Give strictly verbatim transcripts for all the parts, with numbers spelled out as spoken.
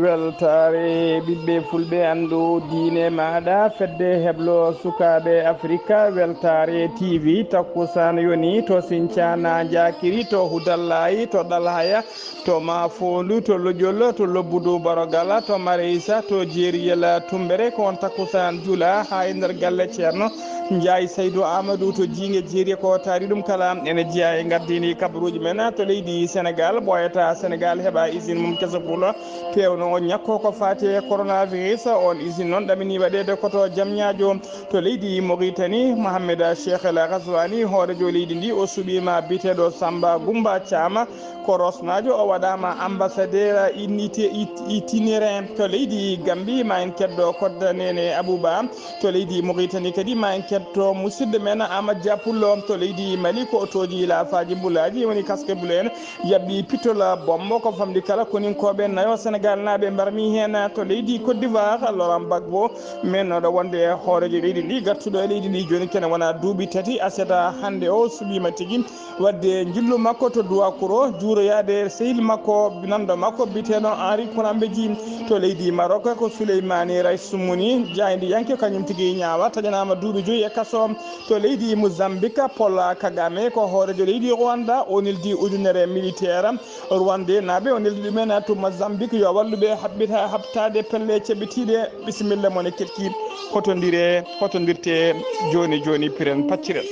Weltaare ɓiɓɓe fulɓe, anndu diine maaɗa, fedde heblo sukaaɓe Afrika, weltaare T V, takkusaan yoni to Sincana Njakiri, to Hudallahi, to Ɗalhaya, to Mafoondu, to Lojol, to Lobbudu Borogala, to Mareysa, to Jeeriyel Tumbere, ko on takkusaan jula haa e nder galle Ceerno Njaay Saydu Aamadu to Jiinge Jeeri. Ko taari ɗum kala ene jeyaa e gardini kabaruuji men to leydi Senegaal. Ɓooyata Senegaal heɓa usine mum keso fulo peewno o ñakko ko faati e coronavirus. On usine noon ɗamini waɗeede ko to Jamñaajo to leydi Moritani. Mohamed Cheikh El Ghazouani, hooreejo leydi ndi, o suɓiima biyeteeɗo Samba Gumba Caama. Ko Rosnaajo, o waɗaama ambassadeur unité it-, itinérant to leydi Gambie. Ma en keddo Kodda Nene Abouba to leydi Mauritanie kadi. Ma en ketto musidɗo men Amadou Dia Pullo to leydi Mali, ko o tooji laafaaji mbulaaji, woni casque bleu en, yaɓɓi pitola bombo, ko famɗi kala koninkooɓe nayo Senegaalnaaɓe mbarmi heen. To leydi Côte d'Ivoire, Laurent Gbagbo, mennooɗo wonde hooreejo leydi ndi, gartuɗo e leydi ndi jooni kene wona duuɓi tati, aset hannde o suɓiima tigi. Wadde njillu makko to Duwakuro, juuroyaade sehil makko, nanndo makko biyeteeɗo Henri Kounambeji to leydi Maroc, ko Souleymane Raïs Soumouni, jaayndiyanke, kañum tigi ñaawa, taƴanaama duuɓi joyi e kaso. To leydi Mozambique, Paul Kagame ko hooreejo leydi Rwanda, o neldi ujunere militaire Rwandais naaɓe, o neldi ɗumen to Mozambique yo wallu ɓe haɓɓita, haɓtaade pelle ceɓitiiɗe. Bisimilla mon e keɗki, hotondire, hotondirte jooni jooni, piren pacciren.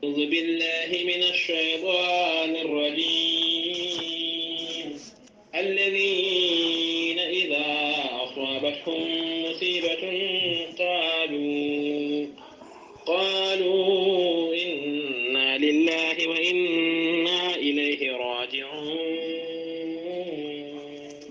أعوذ بالله من الشيطان الرجيم. الذين إذا أصابتهم مصيبة قالوا، قالوا إنا لله وإنا إليه راجعون.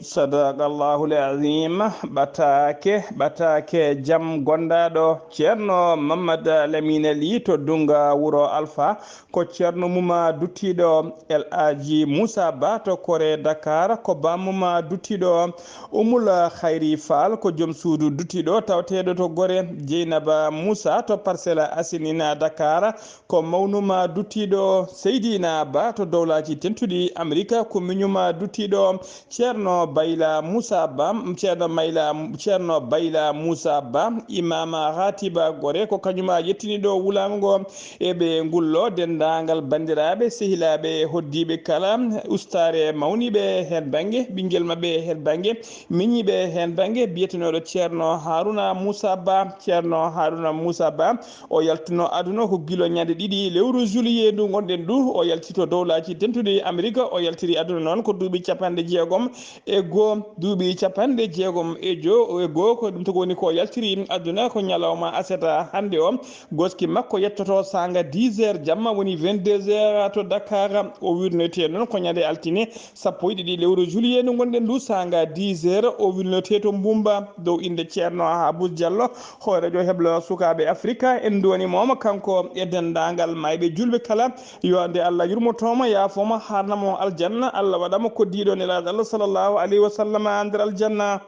Sadaqallahul azim. Ɓataake, ɓataake jam gondaaɗo. Ceerno Mamad Lamine Ly to Dunga wuro Alfa. Ko Ceerno Muma duttiiɗo El Hadji Moussa Ba to Kore Dakar, ko Ba Muma duttiiɗo Umul Khayri Fall, ko joom suudu duttiiɗo tawteeɗo to Gore, Jeynaba Moussa to Parcelles Assainies Dakar, ko mawnuma duttiiɗo Seydina Ba to Dowlaaji Dentuɗi Amerika, ko miñuma duttiiɗo Ceerno Bayla Moussa Ba, Ceerno Mayla, Ceerno Bayla Moussa Ba, Imaama Hatiba Gore, ko kañuma yettiniiɗo wulaango ngo. Eɓe ngullo denndaangal banndiraaɓe, sehilaaɓe, hoddiiɓe kala, ustaare mawniiɓe heen bannge, ɓinngel maɓɓe heen bannge, miñiiɓe heen bannge, biyetenooɗo Ceerno Haruna Moussa Ba. Ceerno Haruna Moussa Ba, o yaltuno aduna ko gila ñande ɗiɗi lewru juillet ndu ngonɗen ndu, o yalti to Dowlaaji Dentuɗi Amerika, o yaltiri aduna noon ko duuɓi capanɗe jeegom e goo, duuɓi capanɗe jeegom e jo-, e goo, ko ɗum tagi woni ko yaltiri aduna ko ñalawma aset hannde o. Goski makko yettoto saanga dix heures jamma, woni vingt-deux heures to Dakar. O wirnete noon ko ñande altine sappo e ɗiɗi lewru juillet ndu ngonɗen ndu, saanga dix heures. O wirnete to Mbumba dow innde Ceerno Abu Diallo, hooreejo heblo sukaaɓe Afrika. En ndoni mooma kanko e denndaangal maayɓe julɓe kala. Yo nde Allah yurmotooma, yaafooma, haarnamo aljanna. Allah waɗamo koddiiɗo Nelaaɗo Allah sallallahu alayhi wa sallam nder aljanna.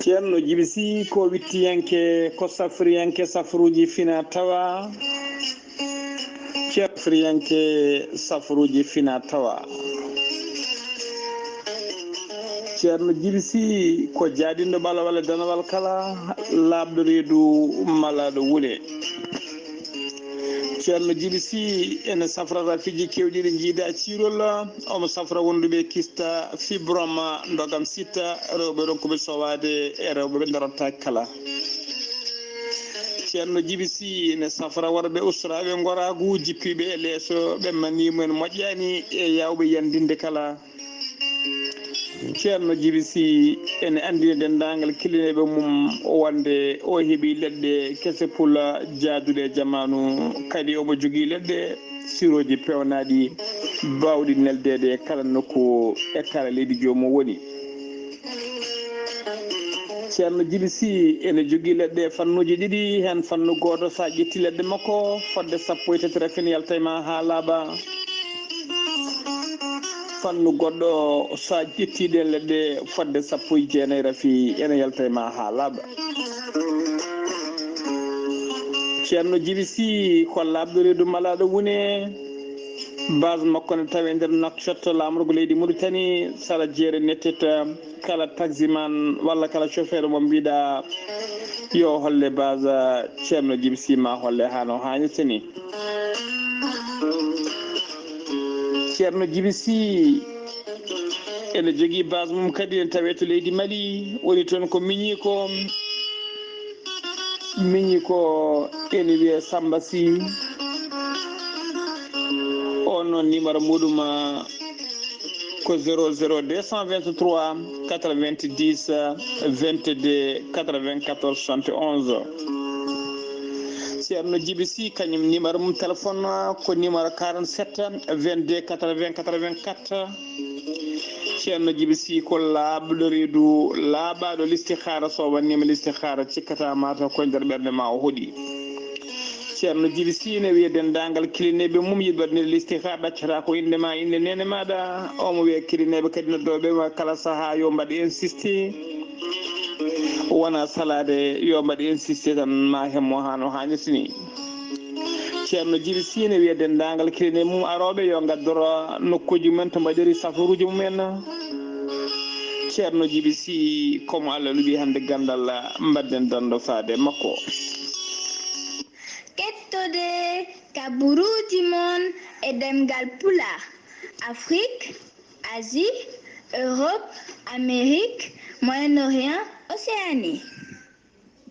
Ceerno Jibi Sy ko wittiyanke, ko safriyanke safruuji fina tawa. Ceerno safriyanke safruuji fina tawa. Ceerno Jibi Sy ko jaadinɗo ɓalawal e danawal kala, laaɓɗo reedu, malaaɗo wule. Ceerno Jibi Sy ene safra rafiiji keewɗi ɗi njiida ciirol, omo safra wonduɓe kista fibrome ndogam sitta, rewɓe ronkuɓe sowaade e rewɓe ɓe darottaake kala. Ceerno Jibi Sy ene safra worɓe ustoraaɓe ngoraagu, jippiiɓe e leeso, ɓe manii mumen moƴƴaani e yaawɓe yandinde kala. Ceerno Jibi Sy ene anndina denndaangal killineeɓe mum wonde o heɓii leɗɗe kese pula jaaduɗe e jamaanu, kadi omo jogii leɗɗe sirooji peewnaaɗi baawɗi neldeede e kala nokku e kala leydi joomum woni. Ceerno Jibi Sy ene jogii leɗɗe e fannuuji ɗiɗi, heen fannu gooto, so a ƴetti leɗɗe makko, fodde sappo e tati rafin yalta e ma haa laaɓa. Fannu goɗɗo, so a ƴetti ɗeen leɗɗe, fodde sappo e jeenayi rafi ene yalta e ma haa laaɓa. Ceerno Jibi Sy ko laaɓɗo reedu malaaɗo wune. Base makko ne tawi e nder Nouakchott, laamorgo leydi Mauritanie, sara jeere nettita. Kala taximan walla kala chauffeur mo mbiɗa yo holle base Ceerno Jibi Sy, ma holle haa no haanirta ni. Ceerno Jibi Sy ene jogii base mum kadi, ene tawee to leydi Mali, woni toon ko miñi ko. Miñi ko ene wiyee Samba Sy. On noon, numéro muɗum, ah, ko zéro zéro deux cent vingt-trois quatre-vingt-dix vingt-deux quatre-vingt-quatorze soixante et onze. Ceerno Jibi Sy, kañum numéro mum téléphone, ah, ko numéro quarante-sept vingt-deux quatre-vingts quatre-vingt-quatre. Ceerno Jibi Sy ko laaɓɗo reedu, laaɓaaɗo listihaara. So wannima listihaara, cikkata mataw ko nder ɓernde ma o hoɗi. Ceerno Jibi Sy ne wiya denndaangal kilineeɓe mum yiɗɓe waɗnde listihaara, ɗaccata ko innde ma, innde neene maaɗa. Omo wiya kilineeɓe kadi noddooɓe ma kala sahaa yo mbaɗ insisté. Wona salaade, yo mbaɗ insisté tan, ma hemmo haa no haanirta ni. Ceerno Jibi Sy ne wiya denndaangal kilineeɓe mum arooɓe yo ngaddoro nokkuuji mumen to mbaɗiri safaruuji mumen. Ceerno Jibi Sy, ko mo Allah luɓi hannde ganndal, mbaɗden danndo faade makko. Kettode kaburuuji mon e ɗemngal Pulaar, Afrique, Asie, Europe, Amérique, Moyen-Orient, Océanie.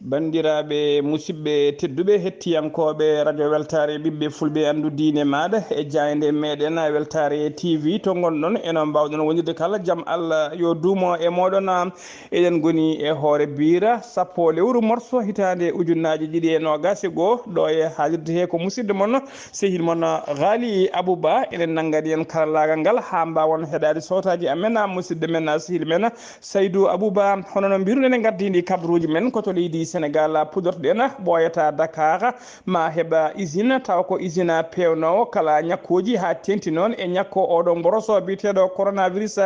Banndiraaɓe, musidɓe tedduɓe, hettiyankooɓe Radio Weltaare, ɓiɓɓe fulɓe, anndu diine maaɗa e jaaynde meeɗen Weltaare T V to ngonɗon, e no mbaawɗon wondirde kala, jam Allah yo duumo e mooɗon. Eɗen ngoni e hoore biira sappo lewru morso hitaande ujunnaaji ɗiɗi e noogaas e goo, ɗo e haalirde he ko musidɗo mon, sehil mon Ghali Abouba. Eɗen nanngani en karallaagal ngal haa mbaawon heɗaade sowtaaji amen, musidɗo men, sehil men Saydou Abouba. Hono no mbiruɗen, en ngaddiindi kabaruuji men ko to leydi Senegaal pudortoɗen, ɓooyata Dakar, ma heɓa usine, tawa ko usine peewnoowo kala ñakkooji, haa teeŋti noon e ñakko oɗo mboroso biyeteeɗo coronavirus.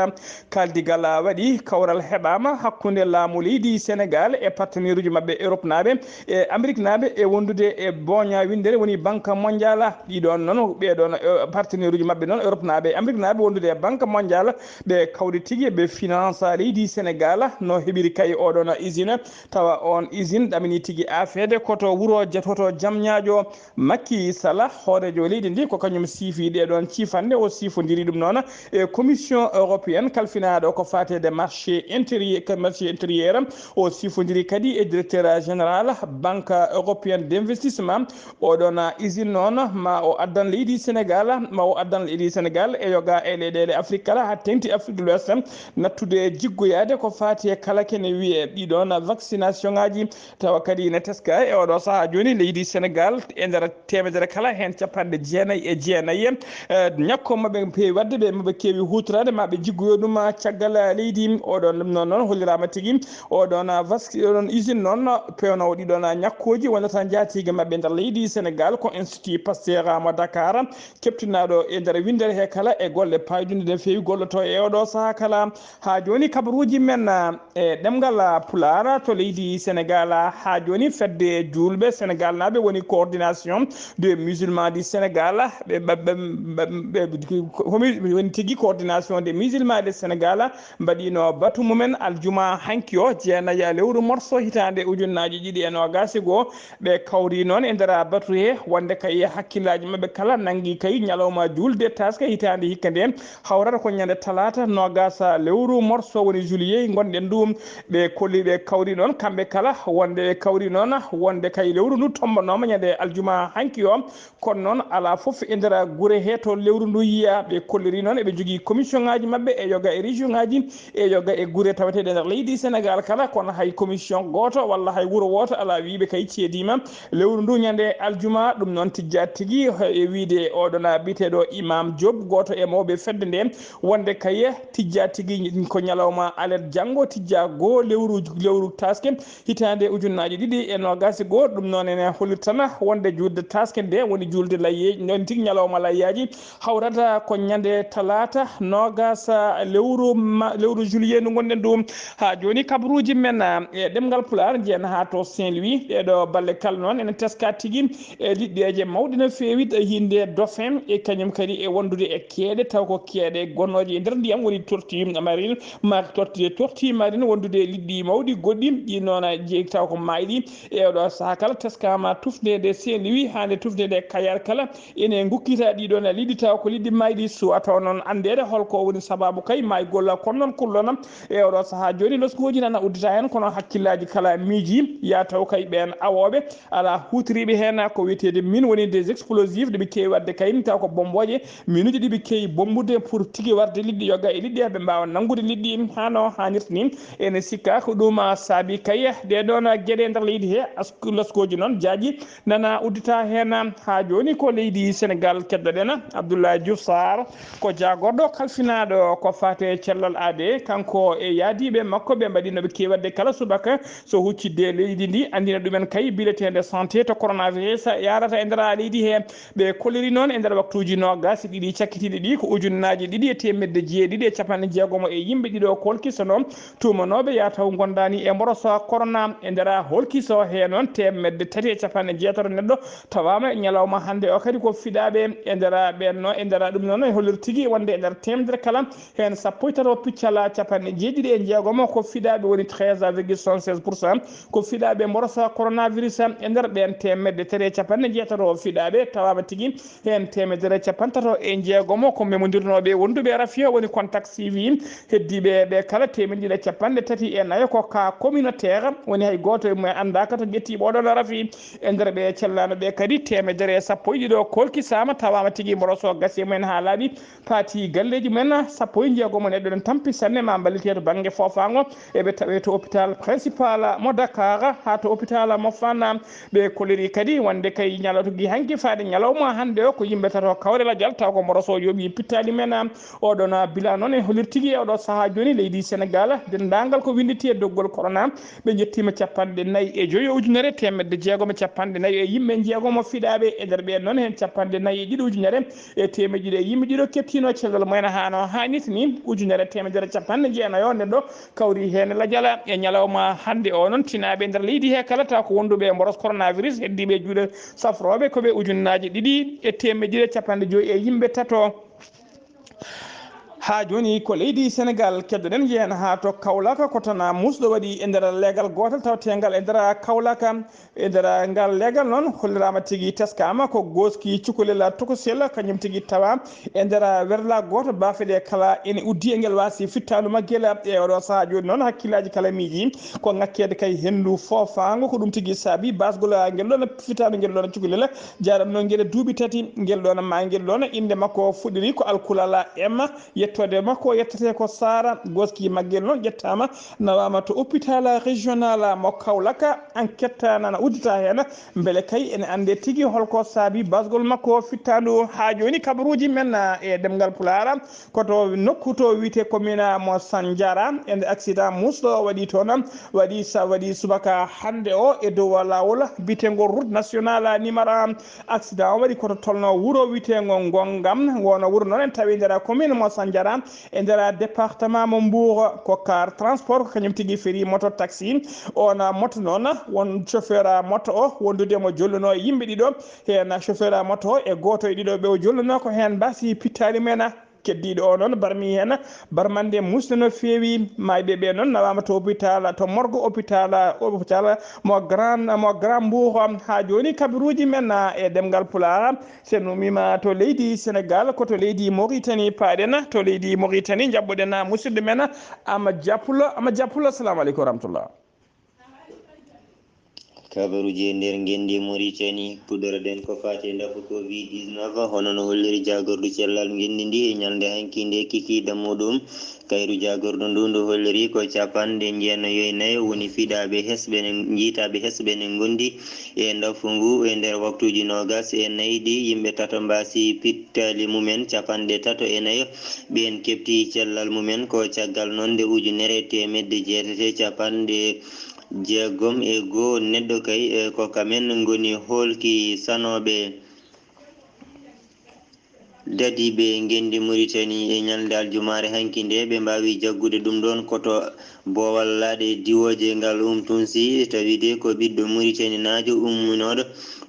Kaldigal waɗi, kawral heɓaama hakkunde laamu leydi Senegaal e partenaire uji maɓɓe Europe naaɓe e Amérique naaɓe, e wondude e booña winndere woni Banque Mondiale. Ɗiɗon noon, ɓeɗon, eh, partenaire uji maɓɓe noon, Europe naaɓe e Amérique naaɓe, wondude e Banque Mondiale, ɓe kawri tigi ɓe finance leydi Senegaal no heɓiri kay oɗon usine, tawa on usine ɗamini tigi afeede ko to wuro jatoto Jamñaajo. Macky Sall, hooreejo leydi ndi, ko kañum siifi ɗee ɗoon ciifanɗe. O siifondiri ɗum noon e Commission européenne kalfinaaɗo ko fateede marché intérieur, marché intérieur. O siifondiri kadi e directeur général Banque européenne d'investissement. Oɗon usine noon, ma o addan leydi Senegaal, ma o addan leydi Senegaal e yoga e leyɗeele Afrique kala, haa teeŋti Afrique de l'Ouest, nattude jiggoyaade ko faati e kala kene wiyee ɗiɗon vaccination ŋaaji. Tawa kadi ina teska e oɗo sahaa jooni leydi Senegaal, e nder teemedere kala heen capanɗe jeenayi e jeenayi, eh, ñakko maɓe peewi waɗde, ɓe maɓe keewi huutoraade, ma ɓe jiggoyo ɗum, ah, caggal, ah, leydi. Oɗon ɗum noon, noon holliraama tigi, oɗon, ah, vas-, oɗon usine noon peewnoowo ɗiɗon, ah, ñakkooji wonata njaatiige maɓɓe nder leydi Senegaal, ko Institut Pasteur mo Dakar, keɓtinaaɗo e nder winndere he kala e golle paayɗunde no feewi golloto e oɗo sahaa kala. Haa jooni kabaruuji men, ah, e ɗemngal Pulaar to leydi Senegaal. Haa jooni fedde juulɓe Senegaal naaɓe woni Coordination des Musulmans du Sénégal, ɓe, ɓe, ɓe, ɓe, ɓe, homi-, woni tigi Coordination des Musulmans de Sénégal, mbaɗino batu mumen aljuma hanki o, jeenayi lewru morso hitaande ujunnaaji ɗiɗi e noogaas e goo. Ɓe kawri noon e nder batu he wonde kay hakkillaaji maɓɓe kala nanngi kay ñalawma juulde taaske hitaande hikka nde, hawrata ko ñande talaata noogaas lewru morso woni juillet ngonɗen ɗum. Ɓe kolli, ɓe kawri noon kamɓe kala Wonde ɓe kawri noon wonde kay lewru ndu tombonooma ñande aljuma hanki o, kono noon alaa fof e nder gure he to lewru ndu yiya. Ɓe kolliri noon eɓe njogii commission ŋaaji maɓɓe e yoga e région ŋaaji e yoga e gure taweteeɗe nder leydi Senegal kala, kono hay commission gooto walla hay wuro wooto alaa wiyɓe kay ceediima lewru ndu ñande aljuma. Ɗum noon tijjaa tigi e wiyde oɗon biyeteeɗo Imam Diop, gooto e mawɓe fedde nde, wonde kay tijjaa tigi ko ñalawma alet janngo, tijjaa goo lewru, lewru taaske, hitaande ujunnaaji ɗiɗi e noogaas e goo. Ɗum noon ene hollitana wonde juulde taaske nde woni juulde layye-, noon tigi ñalawma layyaaji, hawrata ko ñande talaata noogaas lewru ma-, lewru juillet ndu ngonɗen ɗum. Haa jooni kabaruuji men, ah, e ɗemngal Pulaar njeyan haa to Saint-Louis. Ɗeeɗo balle kala noon ene teska tigi e liɗɗeeje mawɗe no feewi, e hinnde dauphin e kañum kadi e wondude e keeɗe, taw ko keeɗe gonnooje e nder ndiyam woni tortue marine, ma tortue, tortue marine wondude e liɗɗi mawɗi goɗɗi, ɗi noon jeyi taw ko maayɗi. E oɗo sahaa kala teskaama tufnde nde Saint-Louis haa nde tufnde nde Kayar kala ene ngukkita ɗiɗon liɗɗi taw ko liɗɗi maayɗi, suwata noon anndeede holko woni sabaabu kay maay golla kon noon kullona. E oɗo sahaa jooni loskooji nana uddita heen, kono hakkillaaji kala miiji ya taw kay ɓeen awooɓe alaa huutoriiɓe heen ko wiyeteede min woni des explosifs ɗi ɓe keewi waɗde kay taw ko bombooje minuuji ɗi ɓe keewi bombugol pour tigi warde liɗɗi yoga e liɗɗi ɓe mbaawa nanngude liɗɗi hano haanirta ni. Ene sikka ko ɗum saabi kay ɗee ɗoon geɗe nder leydi he. As-, loskooji noon jaaji nana uddita heen. Haa jooni ko leydi Senegal keddoɗen Abdoulaye Diouf Sarr, ko jaagorɗo kalfinaaɗo ko faate cellal aade. Kanko e yaadiiɓe makko ɓe mbaɗi no ɓe keewi waɗde kala subaka so huccitde leydi ndi, anndina ɗumen kay bileteende santé to coronavirus yarata e nder leydi he. Ɓe kolliri noon e nder waktuuji noogaas e ɗiɗi cakkitiiɗi ɗi ko ujunnaaji ɗiɗi e teemedde jeeɗiɗi e capanɗe jeegomo e yimɓe ɗiɗo kolkisanoo tuumanooɓe ya taw ngondaani e mboroso corona. E nder holkiso he noon teemedde tati e capanɗe jeetato neɗɗo tawaama e ñalawma hannde o kadi ko fiɗaaɓe. E nder ɓeen no, e nder ɗum noon e holliri tigi wonde e nder teemedere kala heen sappo e tato piccal capanɗe jeeɗiɗi e jeegomo ko fiɗaaɓe woni treize virgule soixante-seize pour cent ko fiɗaaɓe mboroso coronavirus. E nder ɓeen teemedde tati e capanɗe jeetato fiɗaaɓe tawaama tigi heen teemedere capanɗe tato e jeegomo ko memondirnooɓe wonduɓe rafi o woni contact suivi. Heddiiɓe ɓe kala teemedde ɗiɗi e capanɗe tati e nayo ko cas communautaire, woni hay gooto e mumen anndaaka to ƴettii ɓooɗoon rafi. E nder ɓe cellaano ɓe kadi teemedere e sappo e ɗiɗo kolkisaama tawaama tigi mboroso gasi e mumen haa laaɓi paati galleeji mumen. Sappo e jeegomo neɗɗo ene tampi sanne ma mballite to bannge foofaango, eɓe tawe to hôpital principal mo Dakar haa to hôpital mo Fann. Ɓe kolliri kadi wonde kay ñalawma tigi hanki faade ñalawma hannde o ko yimɓe tato kawre lajal taw ko mboroso yooɓi pittaali men. Oɗon bilan noon e holliri tigi e oɗo sahaa jooni leydi Senegal, denndaangal ko winnditi e doggol corona, ɓe njettiima capanɗe nayi e joyi e ujunere teemedde jeegom e capanɗe nayi e yimɓe jeegomo fiɗaaɓe. E nder ɓeen noon heen capanɗe nayi e ɗiɗi ujunere e teemedde ɗiɗi e yimɓe ɗiɗo keɓtiino cellal mumen hano haanirta ni, ujunere teemedere capanɗe jeenayo neɗɗo kawri heen lajal e ñalawma hannde o. Noon tinaaɓe e nder leydi he kala taw ko wonduɓe e mboros coronavirus heddiiɓe e juuɗe safrooɓe ko ɓe ujunnaaji ɗiɗi e teemedde ɗiɗi e capanɗe joyi e yimɓe tato. Haa jooni ko leydi Senegal keddoɗen, njehen haa to Kaolack, ko toon muusɗo waɗi e nder leegal gootal tawteengal e nder Kaolack. E nder ngal leegal noon holliraama tigi, teskaama ko gooski cukalel tokosel, kañum tigi tawa e nder werla gooto, baafe ɗe kala ene uddi e ngel waasi fittaandu maggel. E oɗo sahaa jooni noon hakkillaaji kala miiji ko ŋakkeede kay henndu foofaango, ko ɗum tigi saabi baasgol ngel ɗoon fittaandu ngel ɗoon cukalel. Jaaratnoo ngel e duuɓi tati, ngel ɗoon ma ngel ɗoon innde makko fuɗɗiri ko Alkulala M. Yettoode makko yettete ko Sara. Gooski maggel noon ƴettaama nawaama to hôpital régional mo Kaolack. Enquête nana uddita heen mbele kay ene annde tigi holko saabi basgol makko fittaandu. Haa jooni kabaruuji men e ɗemngal Pulaar ko to nokku to wiyetee commune mo Sandiara, e nde accident muusɗo waɗi toon, waɗi sa-, waɗi subaka hannde o e dow laawol biyeteengol route nationale numéro un. Accident o waɗi ko to tolno wuro wiyeteengo Ngongam, wonno wuro noon ene tawi nder commune mo Sandiara, e nder département mo Mbour. Ko car transport, ko kañum tigi ferii moto taxi. On moto noon, won chauffeur moto o wondude mo jolluno e yimɓe ɗiɗo. Heen chauffeur moto o e gooto e ɗiɗo ɓe o jolluno ko heen mbaasi pittaali men. Keddiiɗo o noon barmi heen barmande muusde no feewi. Maayɓe ɓe noon nawaama to hôpital, to morgue hôpital, hôpital mo Grand, mo Grand Mbour. Haa jooni kabaruuji men e ɗemngal Pulaar, so en ummiima to leydi Senegal, ko to leydi Mauritanie paaɗen. To leydi Mauritanie njaɓɓuɗen musidɗo men Amadou Dia Pullo. Amadou Dia Pullo, assalamu aleykum wa rahmatullah. Kabaruji e nder ngenndi Mauritanie, puɗɗoroɗen ko faati e ndafu covid dix-neuf, hono no holliri jaagordu cellal ngenndi ndi e ñalnde hanki nde kikiiɗe muɗum. Kayru jaagordu ndu ndu holliri ko capanɗe jeenayo e nayo woni fiɗaaɓe hesɓe ne, njiitaaɓe hesɓe ne ngondi e ndafu ngu. E nder waktuuji noogas e nayi ɗi, yimɓe tato mbaasi pittaali mumen, capanɗe tato e nayo ɓeen keɓti cellal mumen. Ko caggal noon nde ujunere e teemedde jeetati e capanɗe jeegom e goo neɗɗo kay, e, ko kamen ngoni hoolki sanooɓe dadiiɓe ngenndi Mauritanie e ñalnde aljumaare hanki nde. Ɓe mbaawi jaggude ɗum ɗoon ko to boowal laaɗe diwooje ngal umtunsi, tawi de ko ɓiɗɗo Mauritanienaajo umminooɗo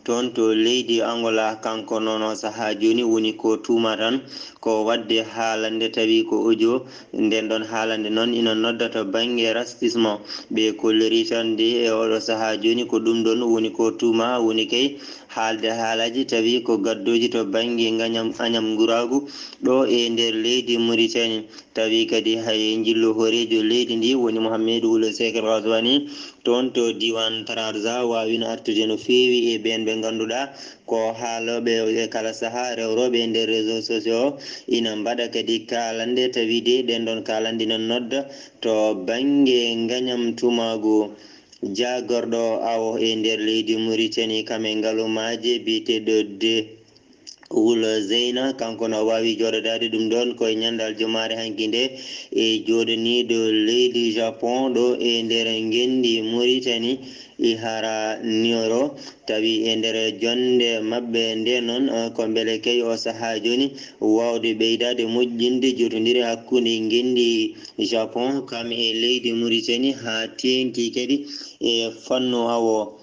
toon to leydi Angola. Kanko noon o sahaa jooni woni ko tuuma tan ko waɗde haalande, tawi ko audio. Nden ɗon haalande noon ina nodda to bannge racisme. Ɓe kolliri tan de e oɗo sahaa jooni ko ɗum ɗon woni ko tuuma, woni kay haalde haalaaji tawi ko gaddooji to bannge ngañam, añam nguraagu ɗo e nder leydi Mauritanie. Tawi kadi hay njillu hooreejo leydi ndi woni Mohamed Wul Seek El Ghazouani toon to diiwaan Trarza waawino artude no feewi e ɓeen ɓe ngannduɗaa ko haalooɓe e kala sahaa rewrooɓe e nder réseaux sociaux ina mbaɗa kadi kaalande, tawi de ɗeen ɗoon kaalande ina nodda to bannge ngañam tumaagu. Jaagorɗo awo e nder leydi Mauritanie kam e ngalumaaje biyeteeɗo de Wul Zeyna, kanko no waawi jooɗodaade ɗum ɗoon ko e ñannde aljumaare hanki nde e jooɗoniiɗo leydi Japon ɗo e nder ngenndi Mauritanie. Ihara Nioro, tawi e nder jonnde maɓɓe nde noon, eh, ko mbele kay o sahaa jooni waawde ɓeydaade moƴƴinde jotondire hakkunde ngenndi Japon kam e leydi Mauritanie haa teeŋti kadi e fannu awo.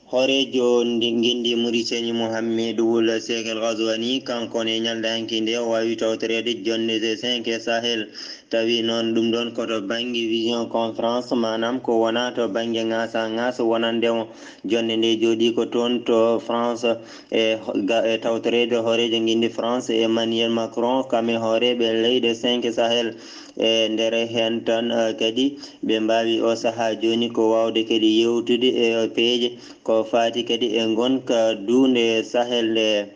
Hooreejo ndi-, ngenndi Mauritanie Mohamed Wul Seek El Ghazouani, kanko ne ñalnde hanki nde o waawi tawtoreede jonnde G cinq e Sahel. Tawi noon ɗum ɗoon ko to bannge vision conférence, maanaam ko wona to bannge ŋaasa ŋaas wonande mo. Jonnde nde jooɗii ko toon to France e ho-, ga-, e tawtoreede hooreejo ngenndi France Emmanuel Macron, kam e hooreeɓe leyɗe cinq Sahel. E nder heen tan, eh, kadi ɓe mbaawi o sahaa jooni ko waawde kadi yeewtude e peeje ko faati kadi e ngonka duunde Sahel nde.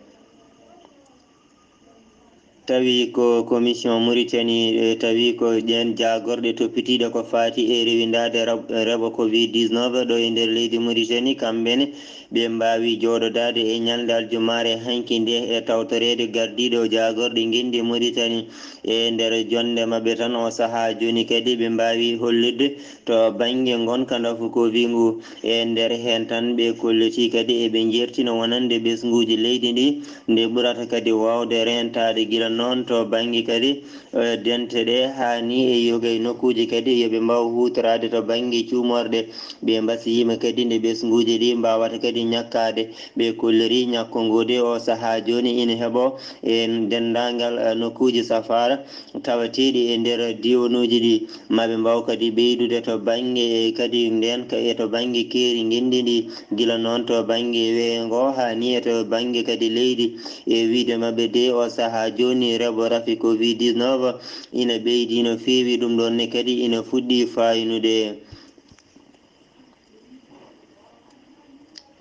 Tawi ko commission Mauritanie, e, tawi ko ƴeen jaagorɗe toppitiiɗe ko faati e rewindaade rab-, reɓo covid dix-neuf ɗo e nder leydi Mauritanie, kamɓe ne ɓe mbaawi jooɗodaade e ñalnde aljumaare hanki nde e tawtoreede gardiiɗo jaagorɗe ngenndi Mauritanie. E nder jonnde maɓɓe tan o sahaa jooni kadi ɓe mbaawi hollitde to bannge ngonka ndafu covid ngu. E nder heen tan ɓe kollitii kadi eɓe njeertina wonande ɓesnguuji leydi ndi nde ɓurata kadi waawde reentaade gila noon to bannge kadi, eh, dente ɗe haa ni e yoga e nokkuuji kadi yo ɓe mbaaw huutoraade to bannge cuumorɗe. Ɓe mbasiyiima kadi nde ɓesnguuji ɗi mbaawata kadi ñakkaade. Ɓe kolliri ñakko ngu de o sahaa jooni ina heɓo e denndaangal, eh, nokkuuji safaara tawateeɗi e nder diiwanuuji ɗi. Ma ɓe mbaaw kadi ɓeydude to bannge e kadi ndeen ka e to bannge keeri ngenndi ndi, gila noon to bannge weeyo ngo haa ni e to bannge kadi leydi. E wiyde maɓɓe de o sahaa jooni reɓo rafi covid dix-neuf ina ɓeydi no feewi, ɗum ɗoon ne kadi ina fuɗɗi faayinude.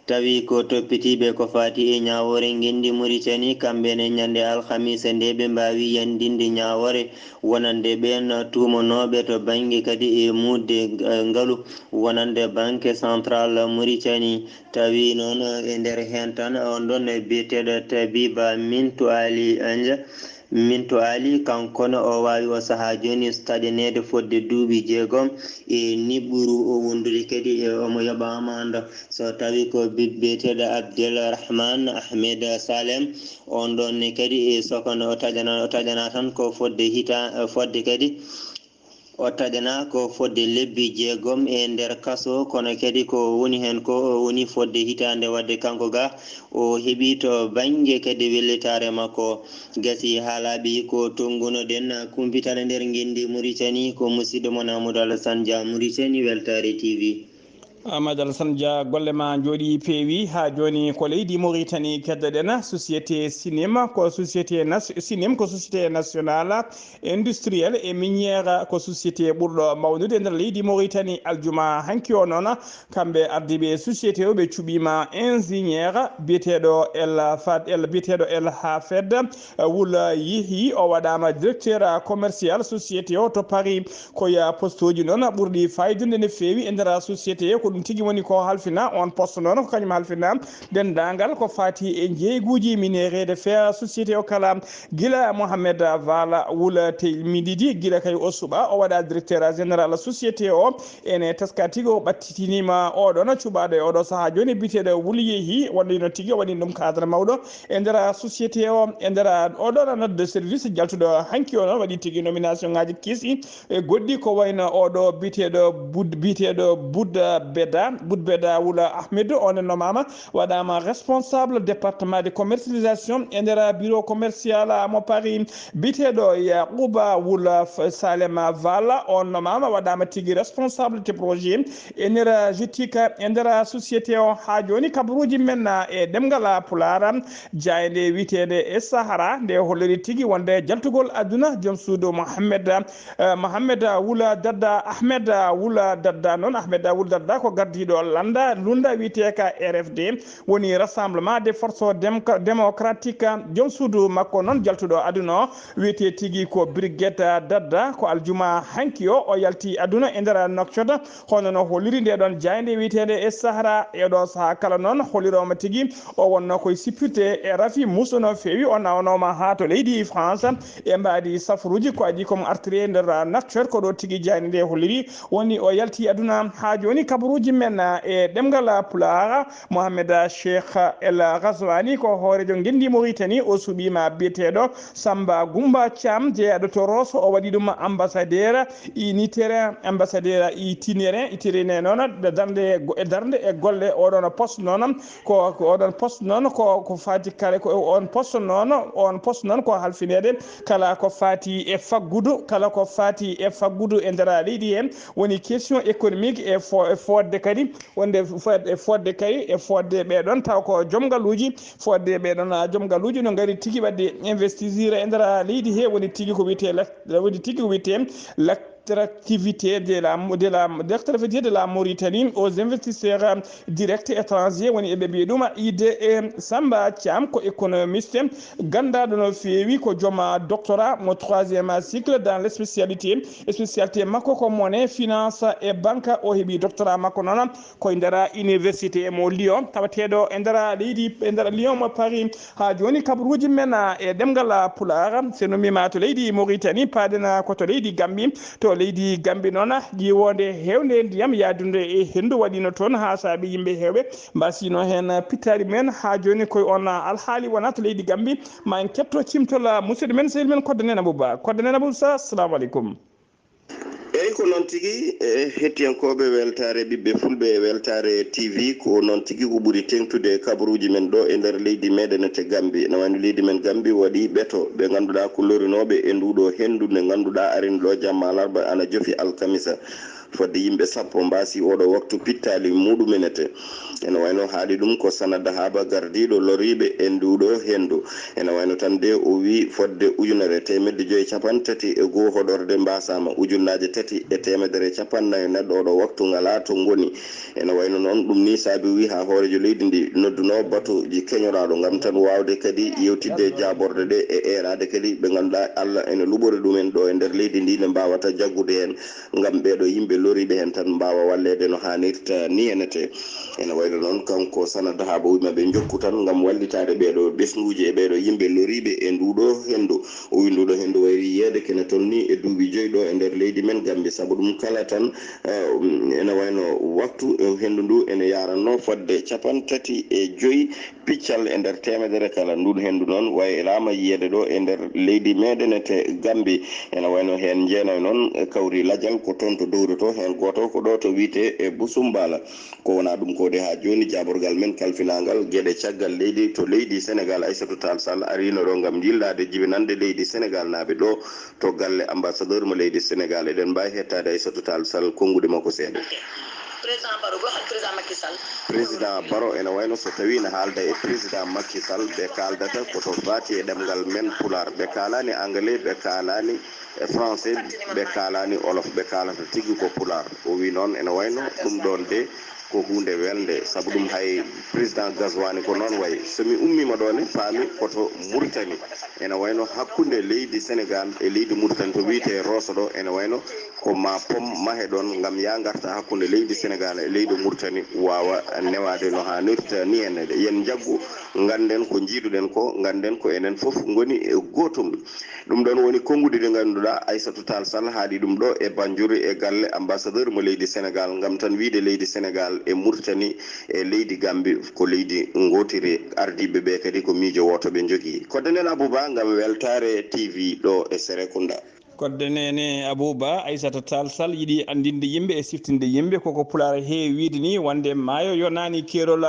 Tawi ko toppitiiɓe ko faati e ñaawoore ngenndi Mauritanie, kamɓe ne ñande alhamisa nde ɓe mbaawi yanndinde ñaawoore wonande ɓeen tuumanooɓe to bannge kadi e muutde, eh, ngalu wonande Banque Centrale Mauritanie. Tawi noon, eh, e nder heen tan on ɗoon biyeteeɗo Tabiba Mintu Ali Anja, Mintu Ali, kanko ne o waawi o sahaa jooni taƴaneede fodde duuɓi jeegom e niɓɓuru o wondude kadi e omo yoɓa amande. So tawi ko bi-, biyeteeɗo Abdel Rahman Ahmed Salem, on ɗoon ne kadi e soko no o taƴana, o taƴana tan ko fodde hita-, fodde kadi o taƴana ko fodde lebbi jeegom e nder kaso, kono kadi ko woni heen ko o woni fodde hitaande waɗde kanko ga o heɓi to bannge kadi wellitaare makko. Gasi haalaaɓe ko tonngunoɗen kumpital e nder ngenndi Mauritanie, ko musidɗo mon Amadou Alassane Dia, Mauritanie Weltaare T V. Amadou Alassane Dia, golle ma njooɗi peewi. Haa jooni ko leydi Mauritanie keddoɗen. Société Sinim ko société nas-, Sinim ko société nationale industrielle et minière, ko société ɓurɗo mawnude e nder leydi Mauritanie. Aljuma hanki o noon, kamɓe ardiiɓe société o, ɓe cuɓiima ingénieur biyeteeɗo El Fad-, El, biyeteeɗo El Hafed Wul Yehi. O waɗaama directeur commercial société o to Paris. Ko ya poste uji noon ɓurɗi faayidude no feewi e nder société o. Ko ɗum tigi woni ko halfina on poste noon, ko kañum halfina denndaangal ko faati e njeeyguuji minerais de fer société o kala. Gila Mohamed Vala Wula Teymididi, gila kay o suɓa, o waɗa directeur général société o. Ene teska tigi o ɓattitiniima oɗon cuɓaaɗo e oɗo sahaa jooni, biyeteeɗo Wul Yehi, wallino tigi, o waɗi ɗum cadre mawɗo e nder société o, e nder oɗo nodde service jaltuɗo hanki o noon, waɗi tigi nomination ngaji kiisi e goɗɗi, ko wayno oɗo biyeteeɗo Bud-, biyeteeɗo Budda Beda, Bud Beda Wula Ahmed, on e nomama, waɗama responsable département de commercialisation e nder bureau commercial mo Paris. Biyeteeɗo Yaquba Wula F-, Salema Vala, on nomama, waɗama tigi responsable de projet énergétique e nder société o. Haa jooni kabaruuji men e ɗemngal Pulaar, jaaynde wiyeteende e Sahara, nde holliri tigi wonde jaltugol aduna joom suudu Mohammed, eh, Mohammed Wula Dadda, Ahmed Wula Dadda noon. Ahmed Wula Dadda ko gardiiɗo lannda, lunnda wiyeteeka R F D, woni Rassemblement des Forces Démocra-, Démocratiques. Joom suudu makko noon jaltuɗo aduna o wiyetee tigi ko Brigette Dadda. Ko aljuma hanki o, o yalti aduna e nder Nouakchott, hono no holliri nde ɗon jaaynde wiyeteende e Sahara. E ɗo sahaa kala noon hollirooma tigi o wonno koye sippirde e rafi, musuno feewi, o nawnooma haa to leydi France e mbaadi safaruuji. Ko adii ko mo artiri e nder Nouakchott, ko ɗo tigi jaaynde nde holliri woni o yalti aduna. Haa jooni kabaruuji men e ɗemngal Pulaar. Mohamed Cheikh El Ghazouani ko hooreejo ngenndi Mauritanie, o suɓiima biyeteeɗo Samba Goumba Thiam, jeyaaɗo to Rosso, o waɗi ɗum ambassadeur unitaire, ambassadeur itinérant, itinérant noon, darnde e go-, e darnde e golle. Oɗon poste noon, ko, ko oɗon poste noon, ko, ko faati kala, ko on poste noon, on poste noon ko halfineede kala ko faati e faggudu, kala ko faati e faggudu e nder leydi heen, woni question économique e fo-, e fodde kadi, wonde fo-, e fodde kadi, e fodde ɓee ɗon taw ko joom ngaluuji, fodde ɓee ɗon, ah, joom ngaluuji no ngari tigi waɗde investir e nder leydi he, woni tigi ko wiyetee lak-, woni tigi ko wiyetee l'attractivité de la, de la, l'attractivité de la Mauritanie aux investisseurs directs étrangers, woni eɓe mbiya ɗum I D E. Samba Thiam ko économiste, ganndaaɗo no feewi, ko joom doctorat mo troisième cycle dans l'spécialité, spécialité makko ko monnaie, finance et banque. O heɓi doctorat makko noon ko e nder université mo Lyon, tawateeɗo e nder leydi, e nder Lyon mo Paris. Haa jooni kabaruuji men e ɗemngal Pulaar, so numiima to leydi Mauritanie, paaɗen ko to leydi Gambie. To leydi Gambie noon, ƴiwoonde heewnde ndiyam yahdunde e henndu waɗiino toon haa saabi yimɓe heewɓe mbasino heen pittaali mum en. Haa jooni koye on alhaali wonaa to leydi Gambie. Ma en ketto cimtol musidɗo men, sehil men Kodde Nena Bouba. Kodde Nena Bouba, assalamu aleykum. Eyi, ko noon tigi, e hettiyankooɓe weltaare ɓiɓɓe Fulɓe e weltaare T V, ko noon tigi ko ɓuri teeŋtude e kabaruuji men ɗo e nder leydi meeɗen e to Gambie. Ene wayno leydi men Gambie waɗi ɓeto ɓe ngannduɗaa ko lorinooɓe e nduɗo henndu nde ngannduɗaa arin ɗo jamma alarba ana jofi alkamisa. Fodde yimɓe sappo mbaasi oɗo waktu pittaali muɗumen ete. Ene wayno haali ɗum ko Sanada Haaba, gardiiɗo loriiɓe e nduɗo henndu. Ene wayno tan de o wii fodde ujunere e teemedde joyi capanɗe tati e goo hoɗorde mbaasaama, ujunnaaje tati e teemedere e capanɗe nayi neɗɗo oɗo waktu ngalaa to ngoni. Ene wayno noon ɗum ni saabi wii haa hooreejo leydi ndi noddunoo batuuji keñoraaɗo ngam tan waawde kadi yewtidde e jaaborde ɗe e eeraade kadi ɓe ngannduɗaa Allah ene luɓori ɗumen ɗo e nder leydi ndi nde mbaawata jaggude heen. Ngam ɓeeɗo yimɓe loriiɓe heen tan mbaawa walleede no haanirta ni enete. Ene wayno noon kanko Sanada Haaba wii ma ɓe njokku tan ngam wallitaade ɓeeɗo ɓesnguuji e ɓeeɗo yimɓe loriiɓe e nduɗo henndu. O wii nduɗo henndu wayri yiyeede kene tolni e duuɓi joyi ɗo e nder leydi men Gambie. Sabu ɗum kala tan, eh, ene wayno waktu, eh, henndu ndu ene yaranno fodde capanɗe tati e joyi piccal e nder teemedere kala. Ndun henndu noon wayraama yiyeede ɗo e nder leydi meeɗen ete Gambie. Ene wayno heen jeenayo noon kawri lajal ko toon to dowri to, heen gooto ko ɗo to wiyetee e Busumbala. Ko wonaa ɗum ko de haa jooni jaaborgal men kalfinaangal geɗe caggal leydi to leydi Senegal, Aissatou Tall Sall, ariino ɗo ngam yillaade jibinande leydi Senegal naaɓe ɗo to galle ambassadeur mo leydi Senegal. Eɗen mbaawi hettaade Aissatou Tall Sall, konnguɗi makko seeɗa. Président Baro, ɓe hol président Macky Sall. Président Baro ene wayno so tawi ne haalda e président Macky Sall, ɓe kaaldata ko to faati e ɗemngal men Pulaar. Ɓe kaalaani anglais, ɓe kaalaani e français, ɓe kaalaani olof, ɓe kaalata tigi ko Pulaar. O wi noon ene wayno ɗum ɗoon de ko huunde welnde, sabu ɗum hay président Gazouani ko noon wayi. So mi ummiima ɗo ne, paami ko to Mauritanie. Ene wayno hakkunde leydi Sénégal e leydi Mauritanie to wiyetee Rosso ɗo, ene wayno ko ma pom mahe ɗoon ngam yaa ngarta hakkunde leydi Sénégal e leydi Mauritanie waawa newaade no haanirta ni. Ene yen njaggu, ngannden ko njiiduɗen ko, ngannden ko enen fof ngoni e gootum. Ɗum ɗoon woni konnguɗi ɗi ngannduɗaa Aissatou Tall Sall haali ɗum ɗo e Banjuri e galle ambassadeur mo leydi Sénégal, ngam tan wiyde leydi Sénégal e Mauritanie e leydi Gambie ko leydi ngootiri. Ardiiɓe ɓe kadi ko miijo wooto ɓe njogii. Kodde nen Abouba ngam Weltaare T V ɗo e Serekunda. Kodde nene Abouba, Aissata Tall Sall yiɗi anndinde yimɓe e siftinde yimɓe koko Pulaar heewi wiyde ni, wonde maayo yonaani keerol.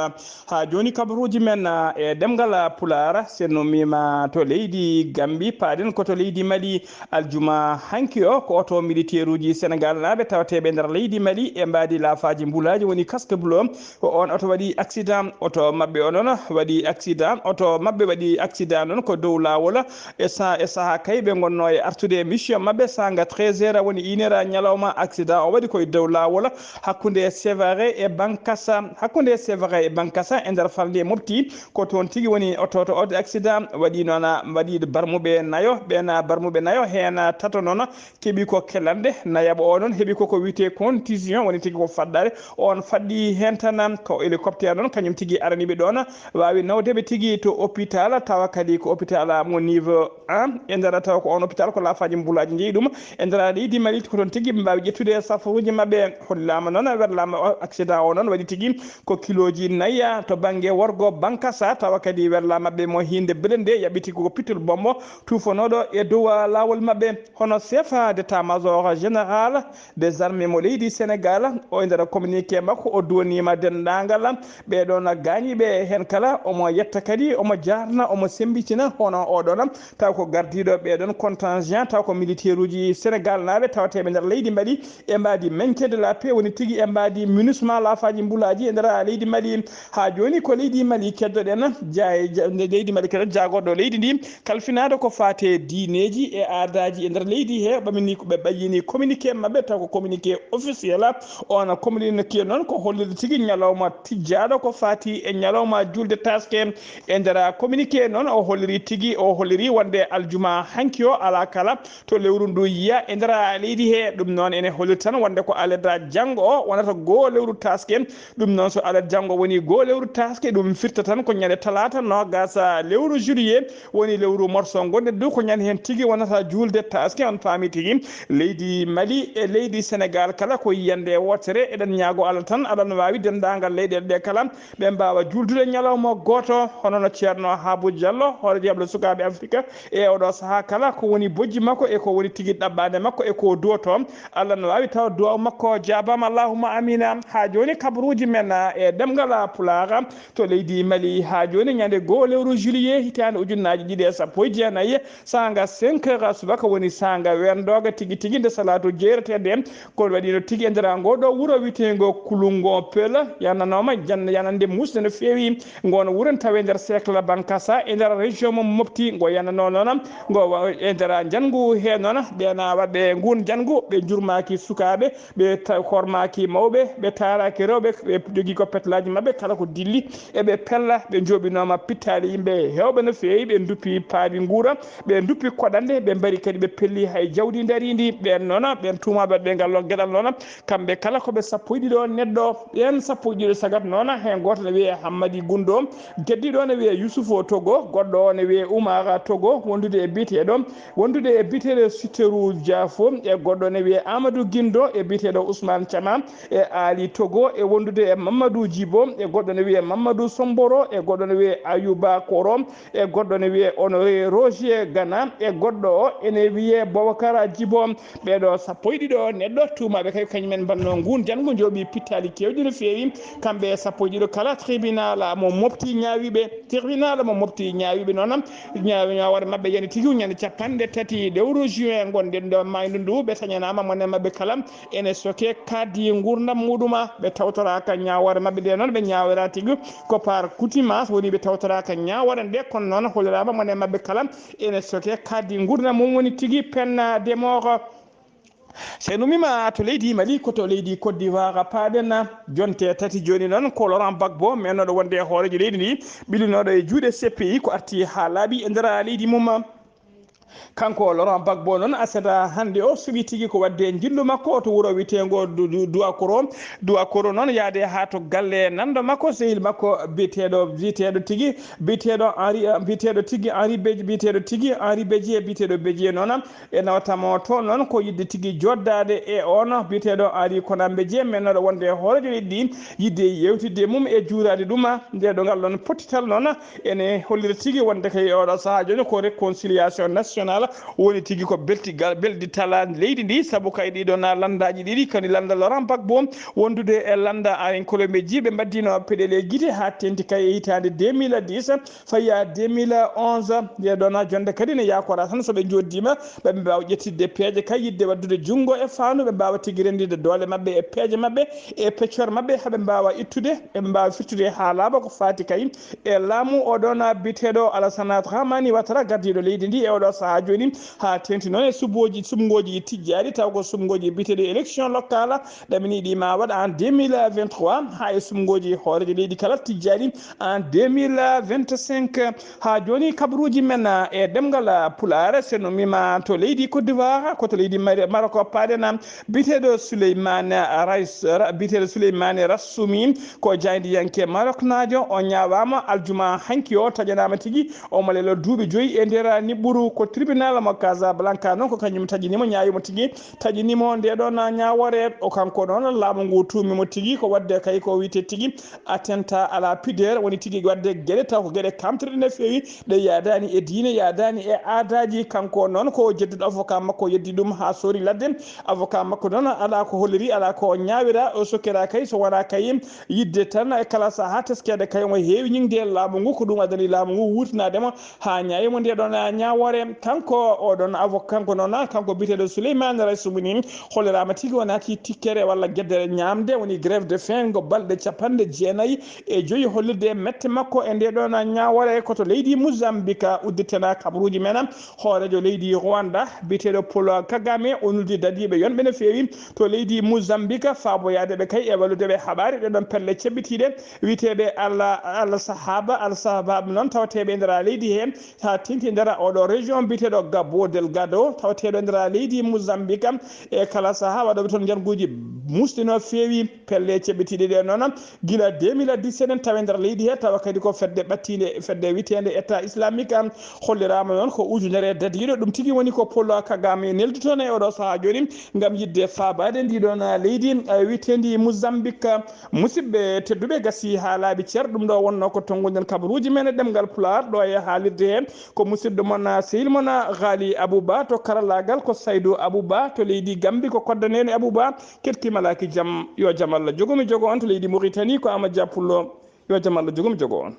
Haa jooni kabaruuji men, ah, e ɗemngal, ah, Pulaar, so en ummiima to leydi Gambi, paaɗen ko to leydi Mali. Aljuma hanki o, ko oto militeeruuji Senegaalnaaɓe tawateeɓe nder leydi Mali e mbaadi laafaaji mbulaaji, woni casque bleu, ko oon oto waɗi accident. Oto maɓɓe o noon waɗi accident, oto maɓɓe waɗi accident noon ko dow laawol. E sa-, e sahaa kay ɓe ngonnoo e artude e mission maɓɓe, saanga treize heures, woni une heure ñalawma, accident o waɗi koye dow laawol hakkunde Sévaré e Bankasa. Hakkunde Sévaré e Bankasa e nder falnde Mopti, ko toon tigi woni oto to o accident waɗi noon, waɗi barmuɓe nayo, ɓeen barmuɓe nayo heen tato noon keɓi ko kelande, nayaɓo o noon heɓi koko wiyetee contusion, woni tigi ko faɗɗaade. On faɗɗi heen tan ko hélicoptère noon, kañum tigi arani ɓe ɗoon, waawi nawde ɓe tigi to hôpital, tawa kadi ko hôpital mo niveau un. E nder tawa ko on hôpital ko laafaaji mbulaaji njeyi ɗum. E nder leydi Mali ko toon tigi ɓe mbaawi ƴettude safaruuji maɓɓe. Hollaama noon, werlaama o accident o noon waɗi tigi ko kilooji nayi to bannge worgo Bankasa, tawa kadi werlaama ɓe mo hiinde belende yaɓɓiti ko pitul bombo tuufanooɗo e dow laawol maɓɓe. Hono chef d'état-major général des armées mo leydi Sénégal, o e nder communiqué makko, o duwaniima denndaangal ɓee ɗoon gaañiiɓe heen kala, omo yetta kadi, omo jaarna, omo semmbitina hono o ɗoon, taw ko gardiiɗo ɓee ɗoon contingent, taw ko militeeruuji Senegaalnaaɓe tawateeɓe nder leydi Mali e mbaadi maintien de la paix, woni tigi e mbaadi MINUSMA, laafaaji mbulaaji e nder leydi Mali. Haa jooni ko leydi Mali keddoɗen, ja-, ja-, leydi Mali keddoɗen, jaagorɗo leydi ndi, kalfinaade ko faati e diineeji e aadaaji e nder leydi he, ɓamini ko ɓe ɓayyini communiqué maɓɓe, taw ko communiqué officiel. On communiqué noon ko hollirde tigi ñalawma tijjaaɗo ko faati e ñalawma juulde taaske. E nder communiqué noon o holliri tigi, o holliri wonde aljuma hanki o alaa kala to lewru ndu yiya e nder leydi he. Ɗum noon ene holliri tan wonde ko alarba janngo o wonata goo lewru taaske. Ɗum noon, so alarba janngo woni goo lewru taaske, ɗum firta tan ko ñande talaata noogas lewru juillet, woni lewru morso ngonɗen du, ko ñande heen tigi wonata juulde taaske. On paami tigi, leydi Mali e leydi Senegaal kala ko yiyannde wootere. Eɗen ñaago Allah tan, Allah no waawi denndaangal leyɗeele ɗe kala, ɓe mbaawa juuldude ñalawma gooto, hono no Ceerno Habu Jallo, hooreejo yaɓre sukaaɓe Afrika, e oɗo sahaa kala ko woni bojji makko e ko woni tigi ɗaɓɓaande makko e ko duwoto. Allah no waawi tawa duwaaw makko jaabaama, allahumma amiina. Haa jooni kabaruuji men e ɗemngal Pulaar to leydi Mali. Haa jooni ñande goo lewru juillet hitaande ujunnaaji ɗiɗi e sappo e jeenayi, saanga cinq heures subaka woni saanga wendooga tigi tigi nde salaatu jeereteende. Ko waɗi no tigi e nder ngoo ɗoo wuro wiyeteengo Kulungo Pel, yananooma jan-, yanande muusde no feewi. Ngoon wuro ne tawee nder cercle Bankasa e nder région mo Mopti. Ngo yananoo noon ngo wa-, e nder njanngu he noon, ɓeen waɗɓe nguun njanngu ɓe njurmaaki sukaaɓe, ɓe ta-, hormaaki mawɓe, ɓe taaraaki rewɓe, ɓe jogii ko petlaaji maɓɓe kala ko dilli, e ɓe pella, ɓe njooɓinooma pittaali yimɓe heewɓe no feewi, ɓe nduppi paabi nguura, ɓe nduppi koɗande, ɓe mbari kadi ɓe pelli hay jawdi ndariindi. Ɓeen noon, ɓeen tuumaaɓe ɓe ngal ɗoo geɗal noon, kamɓe kala ko ɓe sappo e ɗiɗo neɗɗo. Ɓeen sappo e ɗiɗo sagat noon, heen gooto ne wiyee Hammadi Gundo, keddiiɗo ne wiyee Yusufu Togo, goɗɗo o ne wiyee Umara Togo, wondude e biyeteeɗo, wondude e biyeteeɗo Siteru Jaafo, e goɗɗo ne wiyee Amadou Gindo, e biyeteeɗo Ousmane Thiama, e Ali Togo, e wondude e Mamadou Djibo, e goɗɗo ne wiyee Mamadou Somboro, e goɗɗo ne wiyee Ayuba Koro, e goɗɗo ne wiyee Honoré Roger Gana, e goɗɗo o ene wiyee Boubacara Djibo. Ɓee ɗoo sappo e ɗiɗo neɗɗo tuumaaɓe kay ko kañum en mbannoo nguun janngu, njooɓii pittaali keewɗi no feewi. Kamɓe sappo e ɗiɗo kala, tribunal mo Mopti ñaawi ɓe. Tribunal mo Mopti ñaawi ɓe noon, ñaawi ñaawoore maɓɓe yani tigi ñande capanɗe tati lewru ɓe ngonɗen ɗo maydu ndu, ɓe tañanaama mone maɓɓe kala ene soke kaddi nguurndam muɗuma. Ɓe tawtoraaka ñaawoore maɓɓe nde noon, ɓe ñaawira tigi ko par contumace woni ɓe tawtoraaka ñaawoore nde, kono noon holliraama mone maɓɓe kala ene soke kaddi nguurndam mum woni tigi peine de mort. So en ummima to leydi Mali, ko to leydi Côte d'Ivoire paaɗen. Jonte tati jooni noon ko Laurent Gbagbo, mennooɗo wonde e hooreejo leydi ndi, ɓillinooɗo e juuɗe C P I, ko arti haa laaɓi e nder leydi mum. Kanko Laurent Gbagbo noon, aset hannde o suɓi tigi ko waɗde njillu makko to wuro wiyeteengo Du-, Du-, Duakoro. Duakoro noon yaade haa to galle nanndo makko, sehil makko biyeteeɗo, biyeteeɗo tigi, biyeteeɗo Henri, biyeteeɗo tigi Henri Be-, biyeteeɗo tigi Henri Bédié, biyeteeɗo Bédié noon. E nawtamo to noon ko yiɗde tigi joddaade e on biyeteeɗo Henri Konan Bédié, mennooɗo wonde e hooreejo leydi ndi, yiɗde yeewtidde mum e juuraade ɗum. Nde ɗo ngal ɗon pottital noon ene hollira tigi wonde kay e oɗo sahaa jooni ko réconciliation nationale woni tigi ko beltigal, belɗital leydi ndi, sabu kay ɗiɗon lanndaaji ɗiɗi, kadi lannda Laurent Gbagbo wondude e lannda Henri Konan Bédié, ɓe mbaddino peɗeeli e gite haa teeŋti kay e hitaande deux mille dix. Fayi haa deux mille onze, nde ɗon jonde kadi ne yaakora tan so ɓe njooɗdiima, ɓe mbaawa ƴettitde peeje kay, yiɗde waɗdude junngo e faandu, ɓe mbaawa tigi renndinde doole maɓɓe e peeje maɓɓe, e peccor maɓɓe, haa ɓe mbaawa ittude, ɓe mbaawa firtude haa laaɓa ko faati kay e laamu o ɗon biyeteeɗo Alassane Dramane Ouattara, gardiiɗo leydi ndi e oɗo sahaa jooni, haa teeŋti noon e suɓngooji, suɓngooji tijjaaɗi, taw ko suɓngooji biyeteeɗi élection locale, ɗaminiiɗi ma waɗ en deux mille vingt-trois, haa e suɓngooji hooreejo leydi kala tijjaaɗi en deux mille vingt-cinq. Haa jooni kabaruuji men, eh, e ɗemngal, eh, Pulaar, so en ummima to leydi Côte d'Ivoire, ko to leydi Mari-, Maroc paaɗen, biyeteeɗo Souleymane Rais-, Ra-, biyeteeɗo Souleymane Rassoumi, ko jaayndiyanke Maroknaajo, o ñaawaama aljuma hanki o, taƴanaama tigi, omo leeloo duuɓi joyi e nder niɓɓuru. Ko tribunal mo Casablanca noon, ko kañum taƴini mo, ñaawi mo tigi, taƴini mo nde ɗon ñaawoore. O kanko noon, laamu ngu tuumi mo tigi ko waɗde kay ko wiyetee tigi attentat à la pudeur, woni tigi waɗde geɗe taw ko geɗe kamtirɗe no feewi, ɗe yaadaani e diine, yaadaani e aadaaji. Kanko noon ko jedduɗo avocat makko, yeddi ɗum haa soori ladde. Avocat makko noon alaa ko holliri, alaa ko o ñaawira, o sokkira kay so wonaa kay yiɗde tan e kala sahaa teskeede kay omo heewi ñiŋde e laamu ngu, ko ɗum addani laamu ngu wuurtinaade mo haa ñaawi mo nde ɗon ñaawoore. Kanko o ɗon avocat, kanko noon, kanko biyeteeɗo Souleymane Rasoumini, holliraama tigi o naati tikkere walla geddere ñaamde, woni grève de faim, ngo balɗe capanɗe jeenayi e joyi hollirde mette makko e nde ɗon ñaawoore. Ko to leydi Mozambique udditena kabaruuji men. Hooreejo leydi Rwanda, biyeteeɗo Paul Kagame, o nuldi dadiiɓe yonɓe no feewi to leydi Mozambique, faaboyaade ɓe kay e wallude ɓe haɓaari ɗe ɗon pelle ceɓɓitiiɗe wiyeteeɓe Al, Al Sahaba, Al Sahaba noon tawateeɓe e nder leydi he, haa teeŋti e nder oɗo région biyeteeɗo Cabo Delgado, tawateeɗo e nder leydi Mozambique. E kala sahaa waɗooɓe toon njarguuji musɗi no feewi. Pelle ceɓɓitiiɗe ɗe noon, gila deux mille dix-sept en tawa e nder leydi he, tawa kadi ko fedde ɓattiinde, fedde wiyeteende État Islamique, holliraama noon ko ujunere dadiiɗo. Ɗum tigi woni ko Paul Kagame neldi toon e oɗo sahaa jooni ngam yiɗde faabaade ndi ɗon leydi, eh, wiyetendi Mozambique. Musidɓe tedduɓe, gasi haa laaɓi cer, ɗum ɗo wonno ko tonnguɗen kabaruuji men e ɗemngal Pulaar ɗo e haalirde he. Ko musidɗo mon, sehil mon, Ghali Abouba to karallaagal, ko Saydou Abouba to leydi Gambi, ko koddaneene Abouba. Kettima laaki jam, yo jam Allah jogo mi jogo on. To leydi Mauritanie ko Amadou Dia Pullo, yo jam Allah jogo mi jogo on.